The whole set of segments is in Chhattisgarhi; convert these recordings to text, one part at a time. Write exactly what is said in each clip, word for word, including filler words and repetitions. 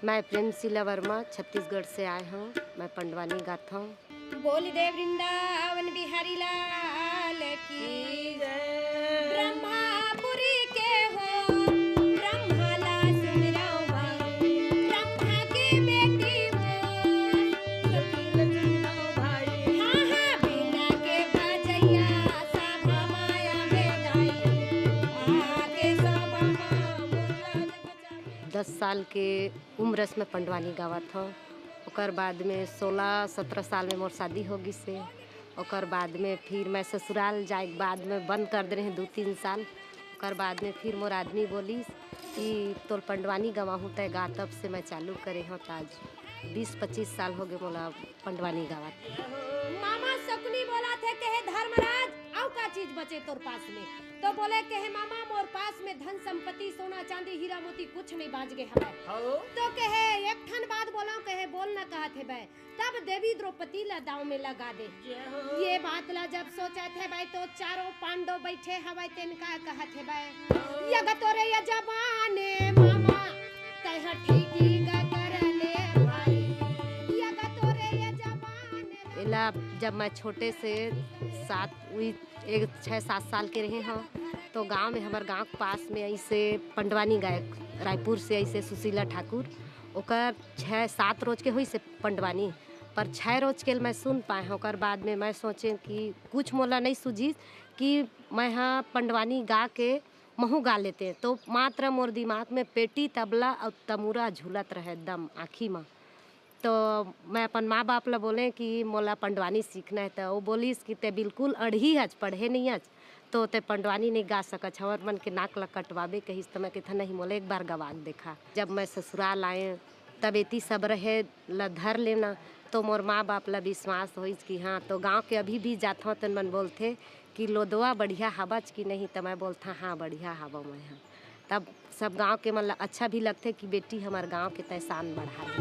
मैं प्रेमशीला वर्मा, छत्तीसगढ़ से आए हूँ। मैं पंडवानी गाता हूँ। बोल दे वृंदावन बिहारी लाल की। ब्रह्मापुरी के हो, ब्रह्मा ला सुन रहो भाई, ब्रह्मा की बेटी हो। हाँ, हाँ, बीना के बजैया, सभा माया में गाई, आके सभा मा बोला जब दस साल के उम्र से मैं पंडवानी गावत हौं। ओकर बाद में सोलह सत्रह साल में मोर शादी हो गिस हे। ओकर बाद में फिर मैं ससुराल जाए के बाद में बंद कर दे रहे दू तीन साल। ओकर बाद में फिर मोर आदमी बोलिस कि तोर पंडवानी गवाहूँ तय गा, तब से मैं चालू करे हौं। त आज बीस पच्चीस साल हो गए मोला पंडवानी गावत। मामा सकुनी बोला थे, कहे धर्मराज, आउ का चीज बचे तोर पास में? तो बोले, कहे मामा, मोर पास में धन संपत्ति, सोना चांदी, हीरा मोती कुछ नहीं बांच गए हवय। हाँ। तो कहे एक ठन बात बोला, कहे बोल न कहत हे बे, तब देवी द्रौपदी ला दाव में लगा दे। जय हो। ये बात ला जब सोचत हे बे, तो चारों पांडव बैठे हवय, तेन का कहत हे बे, यग तोरे ये जबाने मामा, तय ह ठीकी ग कर ले भाई, यग तोरे ये जबाने। एला जब मैं छोटे से सात, वही एक छः सात साल के रहे हौं, तो गांव में, हमारे गांव के पास में ऐसे पंडवानी गायक रायपुर से ऐसे सुशीला ठाकुर, ओकर छः सात रोज के हुई से पंडवानी, पर छः रोज के मैं सुन पाए हौं। ओकर बाद में मैं सोचे कि कुछ मोला नहीं सूझिस कि मैं हा पंडवानी गा के महू गा लेते, तो मात्र मोर दिमाग में पेटी, तबला और तमूरा झूलत रहे एकदम आँखी में। तो मैं अपन माँ बाप ला बोले कि मोला पंडवानी सीखना है, तो वो बोलिस कि ते बिल्कुल अड़ही हच, पढ़े नहीं हच, तो ते पंडवानी नहीं गा सकच, हमर मन के नाक ला कटवाबे कहिस। तो मैं कथे, नहीं, मोला एक बार गवा के देखा। जब मैं ससुराल आए, तब एती सब रहे ला धर लेना, तो मोर माँ बाप ला विश्वास होइस कि हाँ। तो गाँव के अभी भी जाथव, तेन मन बोलथे कि लोदवा बढ़िया हवच कि नहीं, तो मैं बोलथा, हाँ, बढ़िया हवव मैं हा। तब सब गांव के मन ला अच्छा भी लगथे कि बेटी हमर गांव के तय शान बढ़ा दे।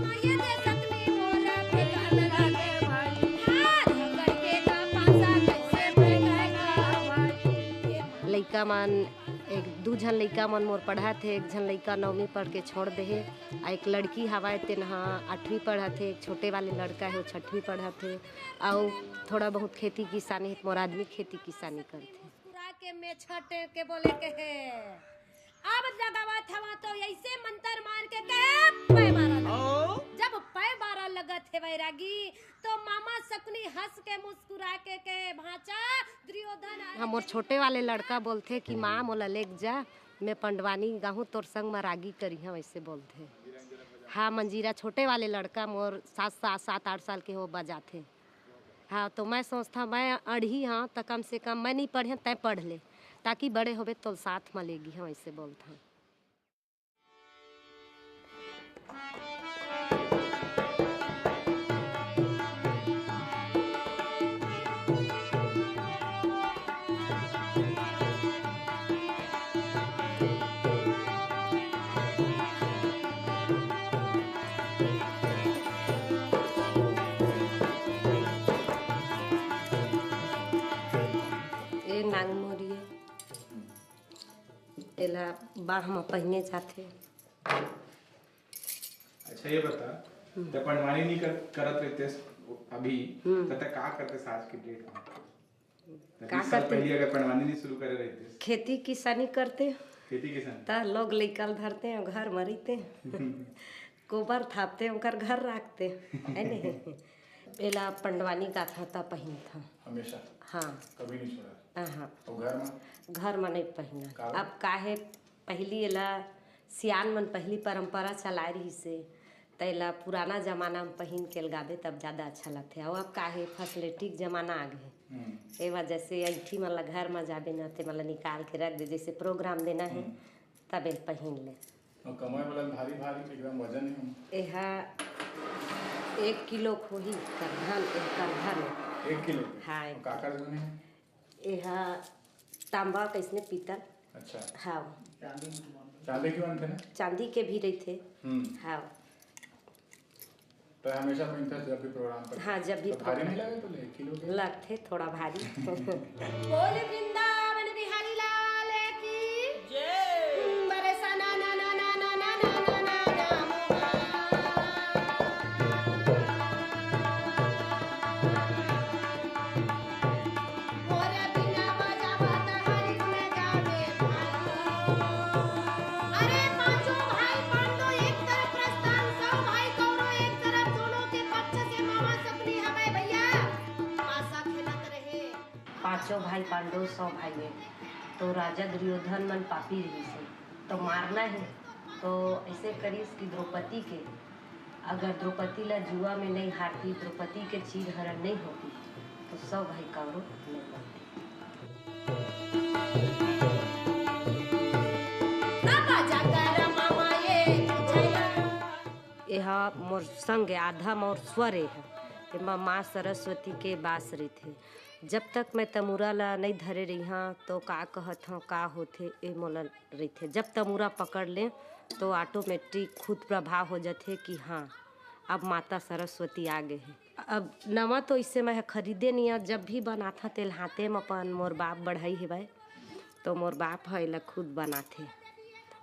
लइका मन, एक दू झन लइका मन मोर पढ़त हे, एक झन लइका नौवीं पढ़ के छोड़ दे हे, आ एक लड़की हवय, तेन ह आठवीं पढ़त हे, एक छोटे वाले लड़का हे, वो छठवीं पढ़त हे, अउ थोड़ा बहुत खेती किसानी, मोर आदमी खेती किसानी करथे। मुस्कुरा के मेछट के बोले के हे। अब जगावत हवा तो ऐसे मंतर मार के कहे, "पै बारा लगा।" ओ। जब पै बारा लगत हे वैरागी, तो मामा सकुनी हंस के मुस्कुरा के कहे, "भांचा दुर्योधन आ।" हाँ, मोर छोटे वाले लड़का बोलथे कि, "माँ, मोला लेग जा, मैं पंडवानी गाहूँ, तोर संग म रागी करिहौं," ऐसे बोलथे। हाँ, मंजीरा छोटे वाले लड़का मोर सात, सात, सात आठ साल के हो बजाथे। हाँ, तो मैं सोचथा, मैं अड़ही हाँ, त कम से कम मैं नहीं पढ़े, तैं पढ़ ले, ताकि बड़े होबे तो साथ में लेगी, हम ऐसे बोलथा। ए नांगमोरी ए। एला बाह म पहिने जाथे। अच्छा, ये बता, हम्म। त पंडवानी नहीं कर, करत रहते अभी, हम्म। त, त का करते आज के डेट में? त का बीस साल करते? पहले अगर पंडवानी नहीं शुरू करे रहते? खेती किसानी करते। खेती किसानी। त लोग लइका ल धरते हैं, घर म रहिते। गोबर थापते, ओकर घर राखते, है नहीं? एला पंडवानी गाथा त पहिनथा। हमेशा? हाँ। कभी नहीं छोड़ा? हाँ। और घर में? घर में नहीं पहिना। का? अब काहे, पहली एला सियान मन पहली परंपरा चलाए रहिसे, त एला पुराना जमाना में पहिन के लगाबे तब ज्यादा अच्छा लगथे। और अब काहे फैसिलिटी के जमाना आ गए, हम्म। ए वजह से ऐठी मन ला घर में जाबे न, ते मन ला निकाल के रख दे, जैसे प्रोग्राम देना है, हम्म। तब एल पहिन ले। और कमाए वाला भारी भारी एकदम वजन है। एहा एक किलो होही करधन, एक करधन। एक किलो? हाँ, एक और का कर बने हैं? एहा तांबा कैसने पीतल। अच्छा। हाँ। चांदी की बनते ना? चांदी के भी रहते। हम्म। हाँ। तो हमेशा पहिनथस जब भी प्रोग्राम पर? हाँ, जब भी तो भारी प्रोग्राम। नहीं लगे तो ले, किलो के? लगथे थोड़ा भारी। बोल वृंदावन बिहारी लाल की जय। बरसाना ना ना ना ना ना ना ना ना ना ना। भाई पांडव सौ भाई हे, तो राजा दुर्योधन मन पापी रहिस हे, तो मारना हे, तो ऐसे करिस कि द्रौपदी के, अगर द्रौपदी ला जुआ में नहीं हारती, द्रौपदी के चीर हरण नहीं होती, तो सौ भाई कौरव नहीं बनते। एहा मोर संग आधा मोर स्वर हे, एमा माँ सरस्वती के बास रहिथे। जब तक मैं तमुरा ला नइ धरे रहिहां, तो का कहत हंव, का होथे, ए मोला रहिथे। जब तमुरा पकड़ ले, तो automatic खुद प्रभाव हो जाथे कि हाँ, अब माता सरस्वती आ गे हे। अब नवा तो इसे मैं ह खरीदे नइ हंव, जब भी बनाथंव, तेल हाथे म अपन मोर बाप बढ़ई हेवय, तो मोर बाप ह एला खुद बनाथे।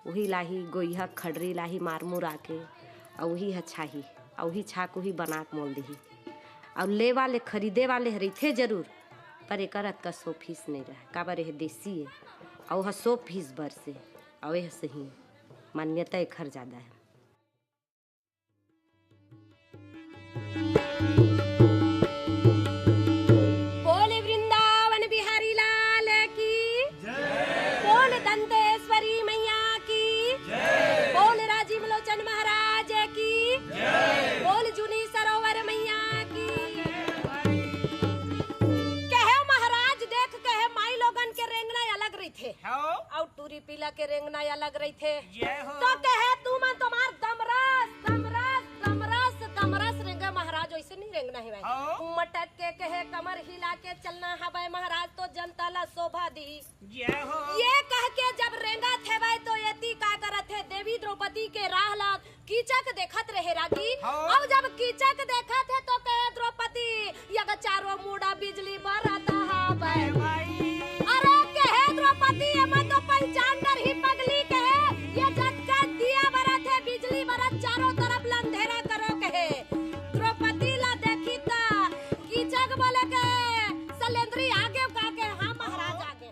उही लाही, गोइहा खड़री लाही मार मुरा के, अउ उही ह छाही, अउ उही छा के उही बना के मोल दिही। अउ ले वाले, खरीदे वाले ह रहिथे जरूर, पर एकर अतका सौ फीस नइ रहय, काबर एह देसी ए, अउ ह सौ फीस बर से, अउ एह सही ए। मान्यता एखर जादा हे। बोल वृंदावन बिहारी लाल की, बोल दंतेश्वरी मैया की, बोल राजीव लोचन महाराज की, बोल जूनी सरोवर मैया की। कहे महाराज, देख, कहे माई लोगन के रेंगना अलग रहिथे, हाँ। अउ टूरी पीला के रेंगना अलग रहिथे। जय हो। तो कहे तुमन तुम्हार दमरस, दमरस, दमरस, दमरस रेंगे महाराज, वैसे नहीं रेंगना हे भाई। हाँ। मटक के कहे कमर हिला के चलना हवय महाराज, तो जनता ला शोभा दी। जय हो। ये कह के जब रेंगत हेवय तो एती का करत हे, देवी द्रौपदी के राह ला कीचक देखत रहे रागी। हाँ। अब जब कीचक देखत हे तो कहे द्रौपदी, "यग चारों मुड़ा बिजली बरत हवय।" भाई। अरे कहे द्रौपदी, "एमा तो पहचान डरही पगली," कहे, "ये जतका दिया बरत हे, बिजली बरत, चारों तरफ ल अंधेरा करो," कहे। द्रौपदी ला देखी त कीचक बोले के, "सलेंद्री आगे का के?" "हाँ महाराज आगे।"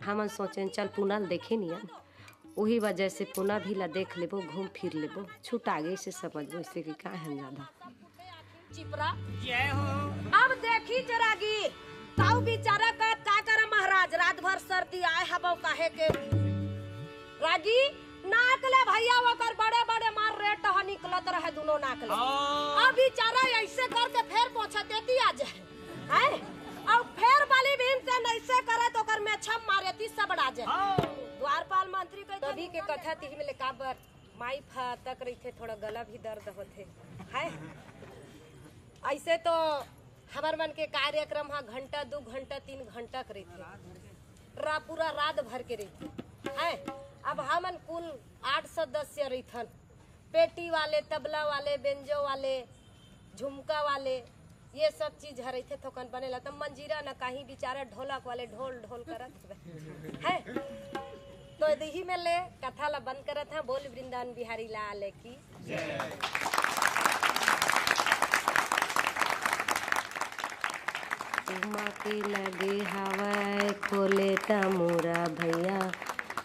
हमन सोचेन, चल पुना ल देखे नियन, उही वजह से पुना भी ला देख लेबो, घूम फिर लेबो, छुटा गे से समझबो, इसे कि का हम ज्यादा। चिपरा। जय हो। अब देखी च रागी, ताऊ बेचारा का, का करा महाराज, रात भर सर्दी आए हबो काहे के। रागी, नाक ले भैया ओकर बड़े बड़े मार रेट ह निकलत रहे दुनो नाक ले। हाँ। अब बेचारा ऐसे करके फेर पोछत एती आ जाए। हैं? अउ फेर बलि भीम से नइसे करे त ओकर मेछा मारे ती सबड़ा जे। हाँ। द्वारपाल मंत्री कहि तभी के कथा तिही में ले काबर माई फाटक रहिथे, थोड़ा गला भी दर्द होथे। हैं? ऐसे तो हमर मन के कार्यक्रम ह घंटा, दू घंटा, तीन घंटा के रहिथे। रा-, पूरा रात भर के रहिथे। हैं? अब हमन कुल आठ सदस्य रहिथन। पेटी वाले, तबला वाले, बेंजो वाले, झुमका वाले, ये सब चीज ह रहिथे थोकन बने ला। त मंजीरा न कहीं बेचारा ढोलक वाले ढोल ढोल करत हवे। हैं? तो इही में ले कथा ला बंद करत हंव। बोल वृंदावन बिहारी लाल की। उमा के लगे हवय खोले तमुरा भैया,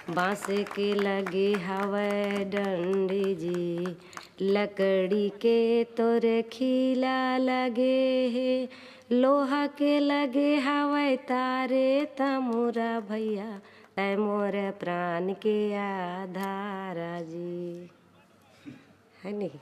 बांस के लगे हवय डंडी जी, लकड़ी के तोर खीला लगे हे, लोहा के लगे हवय तारे तमुरा भैया, तै मोर प्राण के आधारा जी। है नहीं?